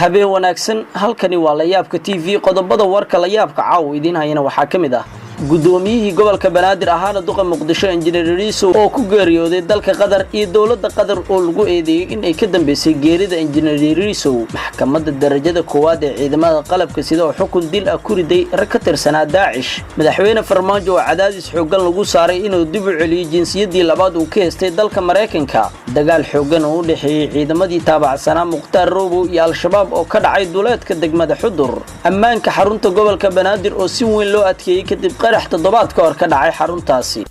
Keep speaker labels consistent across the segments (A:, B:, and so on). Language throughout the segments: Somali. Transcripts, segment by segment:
A: Habeen wanaagsan. Halkani waa Layaabka TV. Qodobada warka Layaabka caawa idiin hayana waxaa ka mid ah guddoomiyihii gobolka Banaadir ahaana duqa Muqdisho, Injineer Yariisow, oo ku geeriyooday dalka Qatar, iyo dowladda Qatar oo lagu eedeeyey in ay ka dambeysay geerida Injineer Yariisow. Maxkamadda darajada koowaad ee ciidamada qalabka sida oo xukun dil ah ku riday rag ka tirsanaa Daacish. Madaxweyne Farmaajo oo cadaadis xooggan lagu saaray inuu dib u celiyo jinsiyaddii labaad uu ka haystay dalka Maraykanka. Dagaal xooggan oo u dhexeeyey ciidamadii taabacsanaa Mukhtaar Robow iyo Al-Shabaab oo ka dhacay duleedka degmada Xudur. Ammaanka xarunta gobolka Banaadir oo si weyn loo adkeeyey kadib qarax toddobaad ka hor ka dhacay xaruntaasi.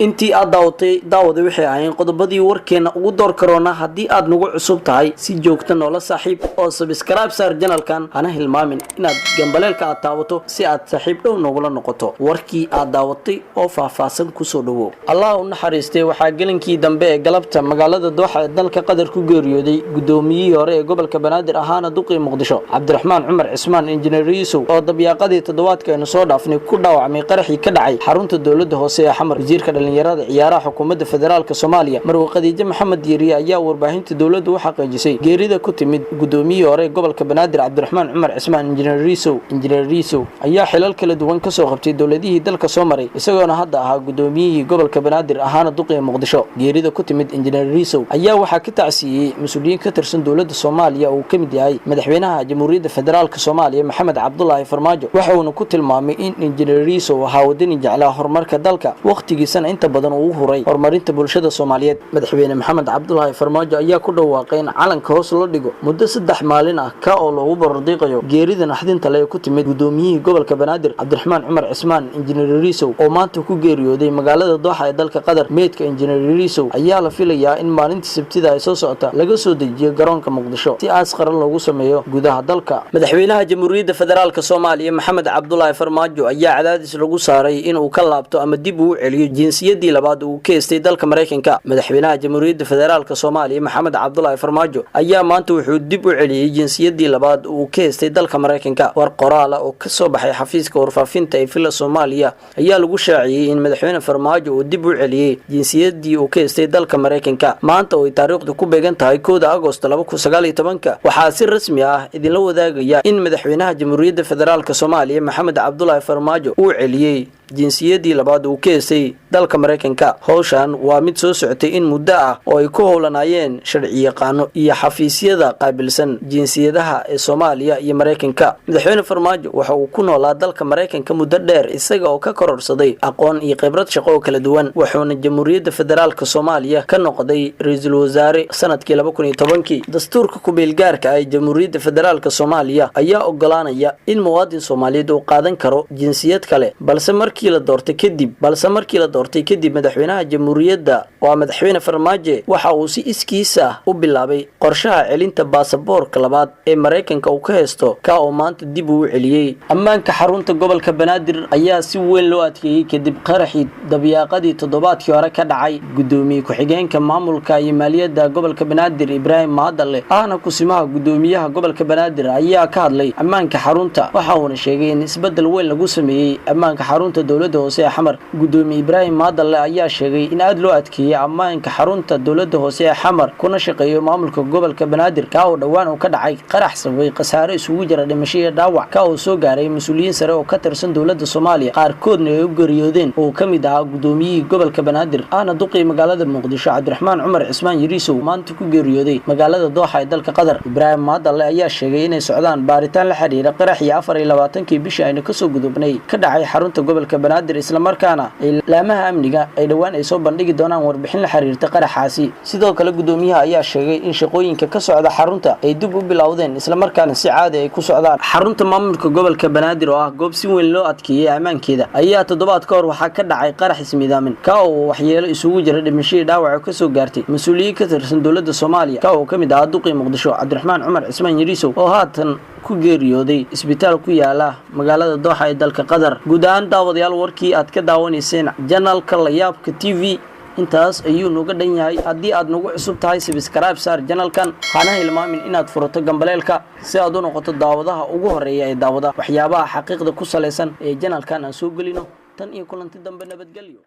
A: Intii aad daawatay, daawada, waxay ahayn qodobadii warkeenna ugu door karoona. Haddii aad nagu cusub tahay, si joogta noola saaxiib oo subscribe saar channelkan, hana hilmaamin inaad gambaleelka aad taabato si aad saaxiib dhow noogula noqoto. Warkii aad daawatay oo faahfaahsan, kusoo dhowow. Allah u naxariistay, waxaa gelinkii dambe ee galabta magaalada Dooxa ee dalka Qatar ku geeriyooday guddoomiyihii hore ee gobolka Banaadir ahaana duqii Muqdisho, Cabdiraxmaan Cumar Cismaan Injineer Yuusuf, oo dabyaaqadii toddobaadka aynu soo dhaafnay ku dhaawacmay qaraxii ka dhacay xarunta dowladda hoose ee Xamar. Wasiirka Dhalinyarada, Ciyaaraha xukuumadda federaalka Soomaaliya, Marwe Khadiijo Maxamed Diiriye, ayaa warbaahinta dowladdu u xaqiijisay geerida ku timid guddoomiyihii hore ee gobolka Banaadir, Cabdiraxmaan Cumar Cismaan Injineer Riisow. Injineer Riisow ayaa xilal kala duwan kasoo qabtay dowladihii dalka soo maray, isagoona hadda ahaa guddoomiyihii gobolka Banaadir ahaana duqii Muqdisho. Geerida ku timid Injineer Riisow ayaa waxaa ka tacsiiyey mas-uuliyiin ka tirsan dowladda Soomaaliya oo uu ka mid yahay madaxweynaha Jamhuuriyadda Federaalka Soomaaliya, Maxamed Cabdulaahi Farmaajo. Waxa uuna ku tilmaamay in Injineer Riisow ahaa wadani jeclaa horumarka dalka, wakhtigiisana inta badan uu u huray horumarinta bulshada Soomaaliyeed. Madaxweyne Maxamed Cabdulaahi Farmaajo ayaa ku dhawaaqay in calanka hoos loo dhigo muddo 3 maalin ah, ka oo loogu barordiiqayo geerida naxdinta le ee ku timid guddoomiyihii gobolka Banaadir, Cabdiraxmaan Cumar Cismaan Injineer Riisow, oo maanta ku geeriyooday magaalada Dooxa ee dalka Qatar. Meydka Injineer Riisow ayaa la filayaa in maalinta Sabtida ay soo socota laga soo dejiyo garoonka Muqdisho si aas qaran loogu sameeyo gudaha dalka. Madaxweynaha Jamhuuriyadda Federaalka Soomaaliya, Maxamed Cabdulaahi Farmaajo, ayaa cadaadis lagu saaray inuu ka laabto ama dib uu celiyo jinsiyaddii labaad uu ka haystay dalka Maraykanka. Madaxweynaha Jamhuuriyadda Federaalka Soomaaliya, Maxamed Cabdulaahi Farmaajo, ayaa maanta wuxuu dib u celiyey jinsiyaddii labaad uu ka haystay dalka Maraykanka. War qoraala oo ka soo baxay xafiiska warfaafinta ee Villa Soomaaliya ayaa lagu shaaciyey in Madaxweyne Farmaajo uu dib u celiyey jinsiyaddii uu ka haystay dalka Maraykanka. Maanta oo ay taariikhdu ku beegan tahay 1da Agosto 2019-ka, waxaa si rasmi ah idinla wadaagaya in Madaxweynaha Jamhuuriyadda Federaalka Soomaaliya, Maxamed Cabdulaahi Farmaajo, uu celiyey jinsiyaddii labaad uu ka haystay dalka Maraykanka. Howshan waa mid soo socotay in muddo ah oo ay ku howlanaayeen sharci yaqaano iyo xafiisyada qaabilsan jinsiyadaha ee Soomaaliya iyo Maraykanka. Madaxweyne Farmaajo waxa uu ku noolaa dalka Maraykanka muddo dheer, isaga oo ka kororsaday aqoon iyo khibrad shaqo oo kala duwan, wuxuuna Jamhuuriyadda Federaalka Soomaaliya ka noqday ra-iisul wasaare sanadkii 2010-kii. Dastuurka kumeelgaarka ah ee Jamhuuriyadda Federaalka Soomaaliya ayaa ogolaanaya in muwaadin Soomaaliyeed uu qaadan karo jinsiyad kale, balse markii la doortay kadib, madaxweynaha jamhuuriyadda waa Madaxweyne Farmaajo waxa uu si iskiis ah u bilaabay qorshaha celinta baasaboorka labaad ee Maraykanka uu ka haysto, ka oo maanta dib uu celiyey. Ammaanka xarunta gobolka Banaadir ayaa si weyn loo adkeeyey kadib qaraxii dabyaaqadii toddobaadkii hore ka dhacay. Gudoomiye ku-xigeenka maamulka iyo maaliyadda gobolka Banaadir, Ibraahim Mahadalle, ahna kusimaha gudoomiyaha gobolka Banaadir, ayaa ka hadlay ammaanka xarunta, waxa uuna sheegay in isbeddel weyn lagu sameeyey ammaanka xarunta dowladda hoose ee Xamar. Gudoomiye Ibraahim Mahadalle ayaa sheegay in aada loo adkeeyey ammaanka xarunta dowladda hoose ee Xamar kuna shaqeeyo maamulka gobolka Banaadir, kaa oo dhowaan uu ka dhacay qarax sababay khasaare isugu jira dhimasho iyo dhaawac, ka oo soo gaaray mas-uuliyiin sare oo ka tirsan dowladda Soomaaliya, qaarkoodna ay u geeriyoodeen, oo ka mid ahaa gudoomiyihii gobolka Banaadir ahna duqii magaalada Muqdisho, Cabdiraxmaan Cumar Cismaan Yariisow, maanta ku geeriyooday magaalada Dooxa ee dalka Qatar. Ibraahim Mahadalle ayaa sheegay inay socdaan baaritaan la xiriira qaraxii 24-kii bishii aynu kasoo gudubnay ka dhacay xarunta gobolka Banaadir, islamarkaana ay laamaha amniga ay dhowaan ay soo bandhigi doonaan warbixin la xiriirta qaraxaasi. Sidoo kale, gudoomiyaha ayaa sheegay in shaqooyinka ka socda xarunta ay dib u bilowdeen, islamarkaana si caadi ay ku socdaan. Xarunta maamulka gobolka Banaadir oo ah goob si weyn loo adkeeyey ammaankeeda ayaa toddobaad ka hor waxaa ka dhacay qarax ismiidaamin, ka oo waxyeelo isugu jira dhimashadii dhaawaca kasoo gaartay mas-uuliyiin ka tirsan dowladda Soomaaliya, ka oo ka mid ahaa duqii Muqdisho, Cabdiraxmaan Cumar Cismaan Yariisow, oo haatan ku geeriyooday isbitaal ku yaala magaalada Dooxa ee dalka Qatar. Guud ahaan, daawadayaal, warkii aad ka daawanayseen channelka Layaabka TV intaas ayuu nooga dhan yahay. Haddii aad nagu cusub tahay, subscribe saar channelkan, hana hilmaamin inaad furato gambaleelka si aad u noqoto daawadaha ugu horeeya ee daawada waxyaabaha xaqiiqda ku salaysan ee channelkan aan soo gelino. Tan iyo kulanti dambe, nabadgelyo.